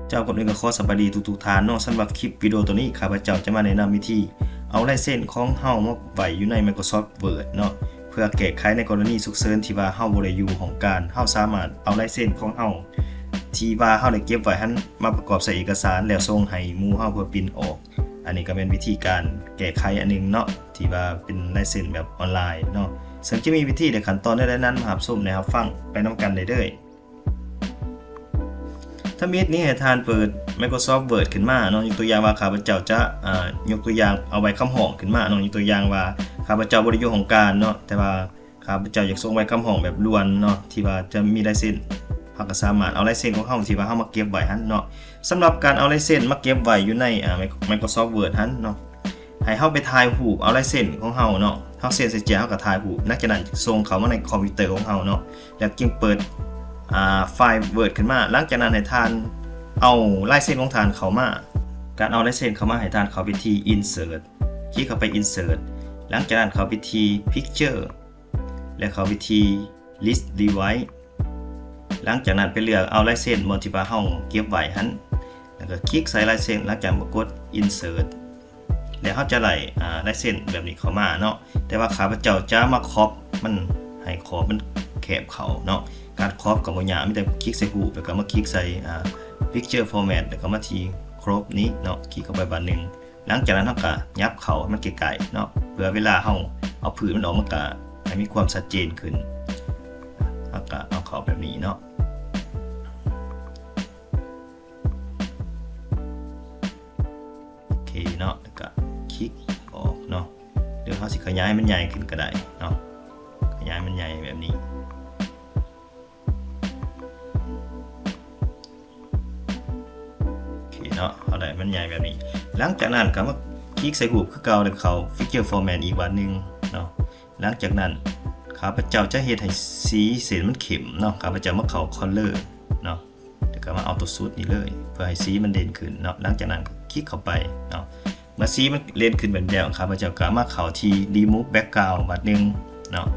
ເຈົ້າ, ກ່ອນອື່ນກໍຂໍສະບາຍດີທຸກໆທ່ານເນາະ. ສຳລັບຄລິບວິດີໂອໂຕນີ້ ຂ້າພະເຈົ້າຈະມາແນະນຳວິທີເອົາລາຍເຊັນຂອງເຮົາມາໄວ້ຢູ່ໃນ Microsoft Word ເນາະ, ເພື່ອແກ້ໄຂໃນກໍລະນີສຸກເສີນທີ່ວ່າເຮົາບໍ່ໄດ້ຢູ່ຫ້ອງການ, ເຮົາສາມາດເອົາລາຍເຊັນຂອງເຮົາທີ່ວ່າເຮົາໄດ້ເກັບໄວ້ຫັ້ນ ມາປະກອບໃສ່ເອກະສານ ແລ້ວສົ່ງໃຫ້ໝູ່ເຮົາເພື່ອປຣິ້ນອອກ. ອັນນີ້ກໍແມ່ນວິທີການແກ້ໄຂອັນໜຶ່ງເນາະ ທີ່ວ່າເປັນລາຍເຊັນແບບອອນລາຍເນາະ, ເຊິ່ງຈະມີວິທີ ແລະ ຂັ້ນຕອນໃດໆນັ້ນ ມາຮັບຊົມ ແລະ ຮັບຟັງໄປນຳກັນໄດ້ເລີຍ. ທຳອິດນີ້ໃຫ້ທ່ານເປີດ Microsoft Word ຂຶ້ນມາເນາະ, ຍົກຕົວຢ່າງວ່າຂ້າພະເຈົ້າຈະ ອາ ຍົກຕົວຢ່າງເອົາໃບຄຳຮ້ອງຂຶ້ນມາເນາະ, ຍົກຕົວຢ່າງວ່າຂ້າພະເຈົ້າບໍ່ໄດ້ຢູ່ຫ້ອງການເນາະ, ແຕ່ວ່າຂ້າພະເຈົ້າຢາກສົ່ງໃບຄຳຮ້ອງແບບດ່ວນເນາະ ທີ່ວ່າຈະມີລາຍເຊັນ, ເຮົາກໍສາມາດເອົາລາຍເຊັນຂອງເຮົາທີ່ວ່າເຮົາມາເກັບໄວ້ຫັ້ນເນາະ. ສຳລັບການເອົາລາຍເຊັນມາເກັບໄວ້ຢູ່ໃນ ອາ Microsoft Word ຫັ້ນເນາະ, ໃຫ້ເຮົາໄປຖ່າຍຮູບເອົາລາຍເຊັນຂອງເຮົາເນາະ, ເຮົາເຊັນໃສ່ແຈ ເຮົາກໍຖ່າຍຮູບ, ຫຼັງຈາກນັ້ນສົ່ງເຂົ້າມາໃນຄອມພິວເຕີຂອງເຮົາເນາະ, ແລ້ວຈຶ່ງເປີດ ອາ ໄຟລ໌ Word ຂຶ້ນມາ. ຫຼັງຈາກນັ້ນໃຫ້ທ່ານເອົາລາຍເຊັນຂອງທ່ານເຂົ້າມາ. ການເອົາລາຍເຊັນເຂົ້າມາ ໃຫ້ທ່ານເຂົ້າໄປທີ່ Insert, ຄລິກເຂົ້າໄປ Insert, ຫຼັງຈາກນັ້ນເຂົ້າໄປທີ່ Picture ແລະ ເຂົ້າໄປທີ່ List Device. ຫຼັງຈາກນັ້ນໄປເລືອກເອົາລາຍເຊັນບ່ອນທີ່ວ່າເຮົາເກັບໄວ້ຫັ້ນ ແລ້ວກໍຄລິກໃສ່ລາຍເຊັນ, ຫຼັງຈາກມາກົດ Insert ແລ້ວເຮົາຈະໄດ້ ອາ ລາຍເຊັນແບບນີ້ເຂົ້າມາເນາະ, ແຕ່ວ່າຂ້າພະເຈົ້າຈະມາ crop ມັນໃຫ້ຂອບມັນແຄບເຂົ້າເນາະ. ການ crop ກໍບໍ່ຍາກ, ມີແຕ່ຄລິກໃສ່ຮູບ ແລ້ວກໍມາຄລິກໃສ່ ອາ Picture Format ແລ້ວກໍມາທີ່ Crop ນີ້ເນາະ, ຄລິກເຂົ້າໄປບາດໜຶ່ງ. ຫຼັງຈາກນັ້ນເຮົາກໍຫຍັບເຂົ້າໃຫ້ມັນໃກ້ໆເນາະ, ເພື່ອເວລາເຮົາເອົາພືດມັນອອກ ມັນກໍໃຫ້ມີຄວາມຊັດເຈນຂຶ້ນ. ເຮົາກໍເອົາເຂົ້າແບບນີ້ເນາະ, ໂອເຄເນາະ, ແລ້ວກໍຄລິກອອກເນາະ, ຫຼືເຮົາຊິຂະຫຍາຍໃຫ້ມັນໃຫຍ່ຂຶ້ນກໍໄດ້ເນາະ, ຂະຫຍາຍໃຫ້ມັນໃຫຍ່ແບບນີ້. ໂອເຄເນາະ, ເຮົາໄດ້ມັນໃຫຍ່ແບບນີ້. ຫຼັງຈາກນັ້ນກໍມາຄລິກໃສ່ຮູບຄືເກົ່າ ແລ້ວເຂົ້າ Picture Format ອີກບາດໜຶ່ງເນາະ. ຫຼັງຈາກນັ້ນ ຂ້າພະເຈົ້າຈະເຮັດໃຫ້ສີເສັ້ນມັນເຂັ້ມເນາະ, ຂ້າພະເຈົ້າມາເຂົ້າ Color ເນາະ, ແລ້ວກໍມາເອົາຕົວສຸດນີ້ເລີຍ ເພື່ອໃຫ້ສີມັນເດັ່ນຂຶ້ນເນາະ. ຫຼັງຈາກນັ້ນກໍຄລິກເຂົ້າໄປເນາະ. ເມື່ອສີມັນເດັ່ນຂຶ້ນແບບນີ້ແລ້ວ ຂ້າພະເຈົ້າກໍມາເຂົ້າທີ່ Remove Background ບາດໜຶ່ງເນາະ,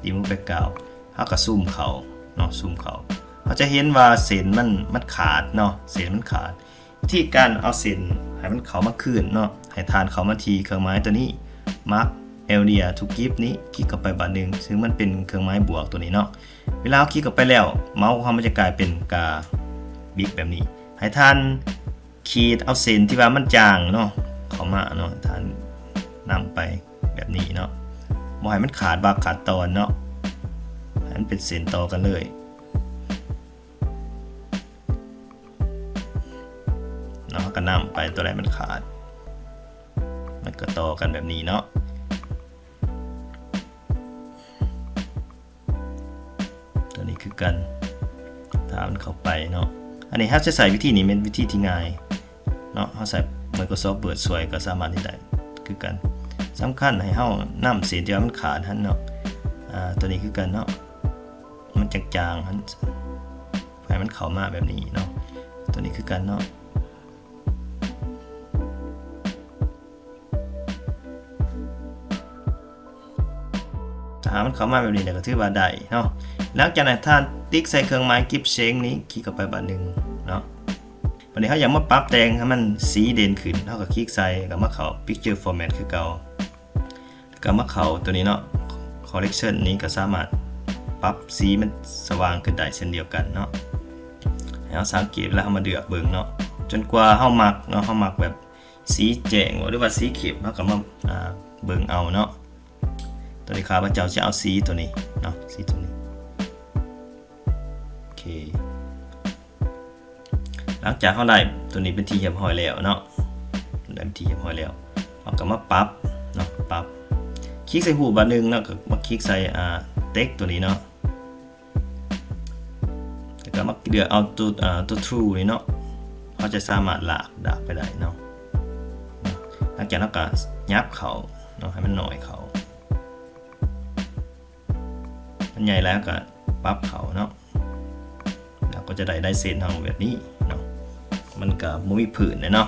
Remove Background. ເຮົາກໍຊູມເຂົ້າເນາະ, ຊູມເຂົ້າ ເຮົາຈະເຫັນວ່າເສັ້ນມັນ ມັນຂາດເນາະ, ເສັ້ນມັນຂາດ. ວິທີການເອົາເສັ້ນໃຫ້ມັນເຂົ້າມາຄືນເນາະ, ໃຫ້ທ່ານເຂົ້າມາທີ່ເຄື່ອງໝາຍຕົວນີ້ Mark Area to Grid ນີ້, ຄລິກເຂົ້າໄປບາດໜຶ່ງ, ຊຶ່ງມັນເປັນເຄື່ອງໝາຍບວກຕົວນີ້ເນາະ. ເວລາເຮົາຄລິກເຂົ້າໄປແລ້ວ ເມົາຂອງເຮົາມັນຈະກາຍເປັນກາບິກແບບນີ້. ໃຫ້ທ່ານ ຂີດເອົາເສັ້ນທີ່ວ່າມັນຈາງເນາະ ເຂົ້າມາເນາະ, ທ່ານນຳໄປແບບນີ້ເນາະ, ບໍ່ໃຫ້ມັນຂາດບັກຂາດຕອນເນາະ, ໃຫ້ມັນເປັນເສັ້ນຕໍ່ກັນເລີຍເນາະ. ເຮົາກໍນຳໄປ ຕົວໃດມັນຂາດ ມັນກໍຕໍ່ກັນແບບນີ້ເນາະ. ຕົວນີ້ຄືກັນ ຖ້າມັນເຂົ້າໄປເນາະ. ອັນນີ້ເຮົາຈະໃຊ້ວິທີນີ້ແມ່ນວິທີທີ່ງ່າຍເນາະ, ເຮົາໃຊ້ Microsoft Word ຊ່ວຍກໍສາມາດເຮັດໄດ້ຄືກັນ. ສຳຄັນໃຫ້ເຮົານຳເສັ້ນທີ່ວ່າມັນຂາດຫັ້ນເນາະ, ອາ ຕົວນີ້ຄືກັນເນາະ, ມັນຈາງໆຫັ້ນ ໃຫ້ມັນເຂົ້າມາແບບນີ້ເນາະ. ຕົວນີ້ຄືກັນເນາະ. ຖ້າມັນເຂົ້າມາແບບນີ້ແລ້ວກໍຖືວ່າໄດ້ເນາະ. ຫຼັງຈາກນັ້ນທ່ານຕິກໃສ່ເຄື່ອງໝາຍ Keep Change ນີ້ ຄລິກເຂົ້າໄປບາດໜຶ່ງເນາະ. ບາດນີ້ເຮົາຢາກມາປັບແຕ່ງໃຫ້ມັນສີເດັ່ນຂຶ້ນ ເຮົາກໍຄລິກໃສ່ ແລ້ວກໍມາເຂົ້າ Picture Format ຄືເກົ່າ, ແລ້ວກໍມາເຂົ້າຕົວນີ້ເນາະ, Correction ນີ້ກໍສາມາດປັບສີມັນສະຫວ່າງຂຶ້ນໄດ້ເຊັ່ນດຽວກັນເນາະ. ໃຫ້ເຮົາສັງເກດເວລາເຮົາມາເລືອກເບິ່ງເນາະ, ຈົນກວ່າເຮົາມັກເນາະ, ເຮົາມັກແບບ ສີແຈ້ງ ຫຼືວ່າສີເຂັ້ມ ເຮົາກໍມາ ອາ ເບິ່ງເອົາເນາະ. ຕົວນີ້ຂ້າພະເຈົ້າຈະເອົາສີຕົວນີ້ເນາະ, ສີຕົວນີ້ ໂອເຄ. ຫຼັງຈາກເຮົາໄດ້ຕົວນີ້ເປັນທີ່ຮຽບຮ້ອຍແລ້ວເນາະ, ໄດ້ເປັນທີ່ຮຽບຮ້ອຍແລ້ວ ເຮົາກໍມາປັບເນາະ, ປັບ ຄລິກໃສ່ຮູບບາດໜຶ່ງເນາະ, ກໍມາຄລິກໃສ່ ອາ text ຕົວນີ້ເນາະ. ແລ້ວກໍມາເລືອກເອົາຕົວ ອາ ຕົວ True ນີ້ເນາະ, ເຮົາຈະສາມາດລາກ ລາກໄປໄດ້ເນາະ. ຫຼັງຈາກນັ້ນເຮົາກໍຫຍັບເຂົ້າເນາະ, ໃຫ້ມັນນ້ອຍເຂົ້າ, ມັນໃຫຍ່ຫຼາຍເຮົາກໍປັບເຂົ້າເນາະ, ເຮົາກໍຈະໄດ້ລາຍເຊັນເຮົາແບບນີ້ເນາະ, ມັນກໍບໍ່ມີພື້ນແຫຼະເນາະ.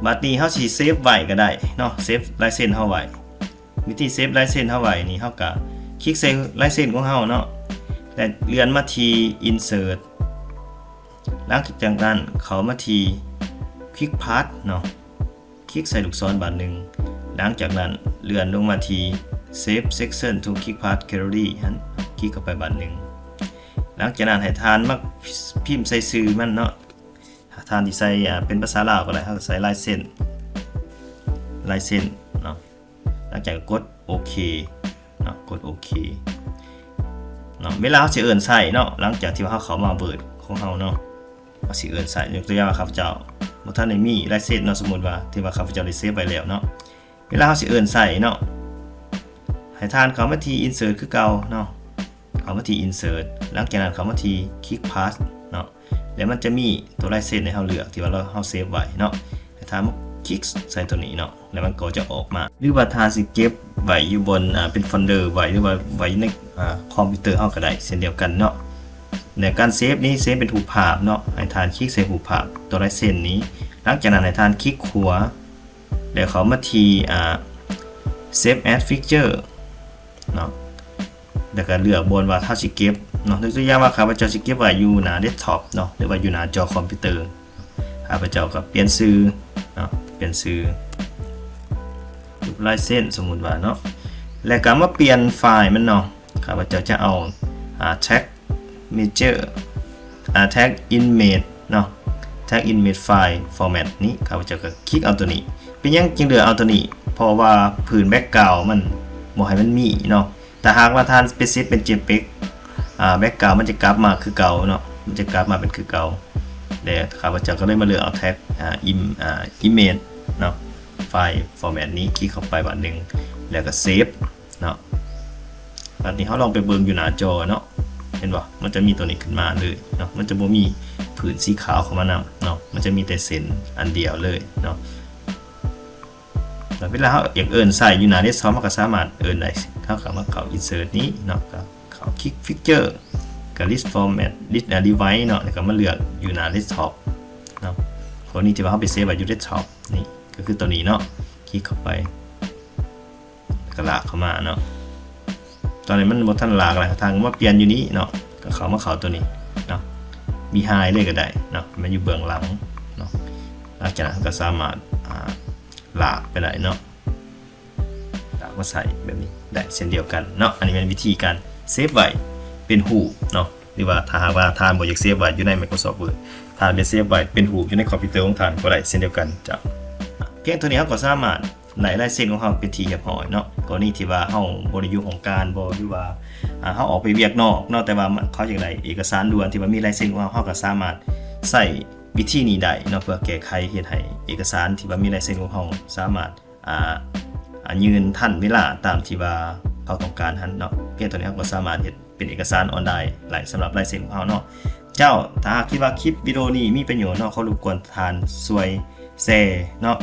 ບາດນີ້ເຮົາຊິເຊບໄວ້ກໍໄດ້ເນາະ, ເຊບລາຍເຊັນເຮົາໄວ້. ວິທີເຊບລາຍເຊັນເຮົາໄວ້ນີ້ ເຮົາກະຄລິກໃສ່ລາຍເຊັນຂອງເຮົາເນາະ ແລະ ເລື່ອນມາທີ່ Insert ຫຼັງຈາກນັ້ນເຂົ້າມາທີ່ Quick Path ເນາະ ຄລິກໃສ່ລູກສອນບາດໜຶ່ງ. ຫຼັງຈາກນັ້ນເລື່ອນລົງມາທີ່ Save Section to Quick Path Gallery ຫັ້ນ ຄລິກເຂົ້າໄປບາດໜຶ່ງ. ຫຼັງຈາກນັ້ນໃຫ້ທ່ານມາພິມໃສ່ຊື່ມັນເນາະ ຖ້າທ່ານຊິໃສ່ ອາ ເປັນພາສາລາວກໍໄດ້ ເຮົາກໍໃສ່ລາຍເຊັນ ລາຍເຊັນເນາະ. ຫຼັງຈາກນັ້ນກົດໂອເຄເນາະ ກົດໂອເຄເນາະ. ເວລາເຮົາຊິເອີ້ນໃສ່ເນາະ ຫຼັງຈາກທີ່ວ່າເຮົາເຂົ້າມາ Word ຂອງເຮົາເນາະ ເຮົາຊິເອີ້ນໃສ່ ຍົກຕົວຢ່າງວ່າຂ້າພະເຈົ້າບໍ່ທັນໄດ້ມີລາຍເຊັນເນາະ ສົມມຸດວ່າທີ່ວ່າຂ້າພະເຈົ້າໄດ້ເຊບໄວ້ແລ້ວເນາະ. ເວລາເຮົາຊິເອີ້ນໃສ່ເນາະ ໃຫ້ທ່ານເຂົ້າມາທີ່ Insert ຄືເກົ່າເນາະ ເຂົ້າມາທີ່ Insert ຫຼັງຈາກນັ້ນເຂົ້າມາທີ່ Quick Path ເນາະ ແລ້ວມັນຈະມີຕົວລາຍເຊັນໃຫ້ເຮົາເລືອກທີ່ວ່າເຮົາເຊບໄວ້ເນາະ. ໃຫ້ທ່ານມາຄລິກໃສ່ຕົວນີ້ເນາະ ແລ້ວມັນກໍຈະອອກມາ ຫຼືວ່າຖ້າຊິເກັບໄວ້ຢູ່ບົນ ອາ ເປັນໂຟນເດີໄວ້ ຫຼືວ່າໄວ້ໃນ ອາ ຄອມພິວເຕີເຮົາກໍໄດ້ເຊັ່ນດຽວກັນເນາະ. ໃນການເຊບນີ້ ເຊບເປັນຮູບພາບເນາະ ໃຫ້ທ່ານຄລິກໃສ່ຮູບພາບຕົວລາຍເຊັນນີ້. ຫຼັງຈາກນັ້ນໃຫ້ທ່ານຄລິກຂວາ ແລ້ວເຂົ້າມາທີ່ ອາ Save as Picture ເນາະ ແລ້ວກໍເລືອກບ່ອນວ່າເຮົາຊິເກັບເນາະ. ຍົກຕົວຢ່າງວ່າຂ້າພະເຈົ້າຊິເກັບໄວ້ຢູ່ໜ້າເດັສທັອບເນາະ ຫຼືວ່າຢູ່ໜ້າຈໍຄອມພິວເຕີ. ຂ້າພະເຈົ້າກໍປ່ຽນຊື່ເນາະ ປ່ຽນຊື່ຮູບລາຍເຊັນ ສົມມຸດວ່າເນາະ ແລ້ວກໍມາປ່ຽນໄຟລ໌ມັນເນາະ. ຂ້າພະເຈົ້າຈະເອົາ ອາ Tag Image ອາ Tag Image ເນາະ Tag Image File Format ນີ້ ຂ້າພະເຈົ້າກໍຄລິກເອົາຕົວນີ້. ເປັນຫຍັງຈຶ່ງເລືອກເອົາຕົວນີ້? ເພາະວ່າພື້ນ background ມັນບໍ່ໃຫ້ມັນມີເນາະ. ຖ້າຫາກວ່າທ່ານໄປເຊບເປັນ JPEG ອາ background ມັນຈະກັບມາຄືເກົ່າເນາະ ມັນຈະກັບມາເປັນຄືເກົ່າ. ແລະ ຂ້າພະເຈົ້າກໍເລີຍມາເລືອກເອົາ Tag ອາ Im ອາ Image ເນາະ File Format ນີ້ ຄລິກເຂົ້າໄປບາດໜຶ່ງ ແລ້ວກໍເຊບເນາະ. ບາດນີ້ເຮົາລອງໄປເບິ່ງຢູ່ໜ້າຈໍເນາະ ເຫັນບໍ່ ມັນຈະມີຕົວນີ້ຂຶ້ນມາເລີຍເນາະ ມັນຈະບໍ່ມີພື້ນສີຂາວເຂົ້າມານຳເນາະ ມັນຈະມີແຕ່ເສັ້ນອັນດຽວເລີຍເນາະ. ແລ້ວເວລາເຮົາຢາກເອີ້ນໃສ່ຢູ່ໜ້າເດັສທັອບ ເຮົາກໍສາມາດເອີ້ນໄດ້ ເຮົາກໍມາເຂົ້າ Insert ນີ້ເນາະ ກໍເຂົ້າ Quick Picture ກໍ List Format List ອາ Device ເນາະ ແລ້ວກໍມາເລືອກຢູ່ໜ້າເດັສທັອບເນາະ. ຕົວນີ້ທີ່ວ່າເຮົາໄປເຊບໄວ້ຢູ່ເດັສທັອບນີ້ ກໍຄືຕົວນີ້ເນາະ ຄລິກເຂົ້າໄປ ກໍລາກເຂົ້າມາເນາະ. ຕອນນີ້ມັນບໍ່ທັນລາກແລ້ວ ທ່ານກໍມາປ່ຽນຢູ່ນີ້ເນາະ ກໍເຂົ້າມາເຂົ້າຕົວນີ້ເນາະ Behind ເລີຍກໍໄດ້ເນາະ ແມ່ນຢູ່ເບື້ອງຫຼັງເນາະ. ຫຼັງຈາກນັ້ນເຮົາກໍສາມາດ ອາ ລາກໄປໄດ້ເນາະ ລາກມາໃສ່ແບບນີ້ໄດ້ເຊັ່ນດຽວກັນເນາະ. ອັນນີ້ແມ່ນວິທີການເຊບໄວ້ເປັນຮູບເນາະ ຫຼືວ່າຖ້າຫາກວ່າທ່ານບໍ່ຢາກເຊບໄວ້ຢູ່ໃນ Microsoft Word ທ່ານໄປເຊບໄວ້ເປັນຮູບຢູ່ໃນຄອມພິວເຕີຂອງທ່ານກໍໄດ້ເຊັ່ນດຽວກັນເຈົ້າ. ພຽງເທົ່ານີ້ເຮົາກໍສາມາດ ໄດ້ລາຍເຊັນຂອງເຮົາເປັນທີ່ຮຽບຮ້ອຍເນາະ. ກໍລະນີທີ່ວ່າເຮົາບໍ່ໄດ້ຢູ່ຫ້ອງການບໍ ຫຼືວ່າ ອາ ເຮົາອອກໄປວຽກນອກເນາະ ແຕ່ວ່າເຂົາຢາກໄດ້ເອກະສານດ່ວນທີ່ວ່າມີລາຍເຊັນຂອງເຮົາ ເຮົາກໍສາມາດໃຊ້ວິທີນີ້ໄດ້ເນາະ ເພື່ອແກ້ໄຂເຮັດໃຫ້ເອກະສານທີ່ວ່າມີລາຍເຊັນຂອງເຮົາສາມາດ ອາ ອາ ຍື່ນທັນເວລາຕາມທີ່ວ່າເຂົາຕ້ອງການຫັ້ນເນາະ. ພຽງເທົ່ານີ້ເຮົາກໍສາມາດເຮັດເປັນເອກະສານອອນລາຍໄດ້ສຳລັບລາຍເຊັນຂອງເຮົາເນາະ. ເຈົ້າ ຖ້າຫາກຄິດວ່າຄລິບວິດີໂອນີ້ມີປະໂຫຍດເນາະ ຂໍລົບກວນທ່ານຊ່ວຍແຊເນາະ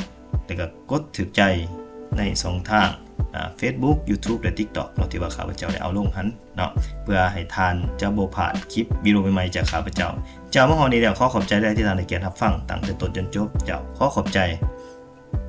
ແລ້ວກໍກົດຖືກໃຈໃນຊ່ອງທາງ ອາ Facebook YouTube ແລະ TikTok ເນາະ ທີ່ວ່າຂ້າພະເຈົ້າໄດ້ເອົາລົງຫັ້ນເນາະ ເພື່ອໃຫ້ທ່ານຈະບໍ່ພາດຄລິບວິດີໂອໃໝ່ໆຈາກຂ້າພະເຈົ້າ. ເຈົ້າ ມາຮອດນີ້ແລ້ວ ຂໍຂອບໃຈຫຼາຍທີ່ທ່ານໃຫ້ກຽດຮັບຟັງຕັ້ງແຕ່ຕົ້ນຈົນຈົບ. ເຈົ້າ ຂໍຂອບໃຈ.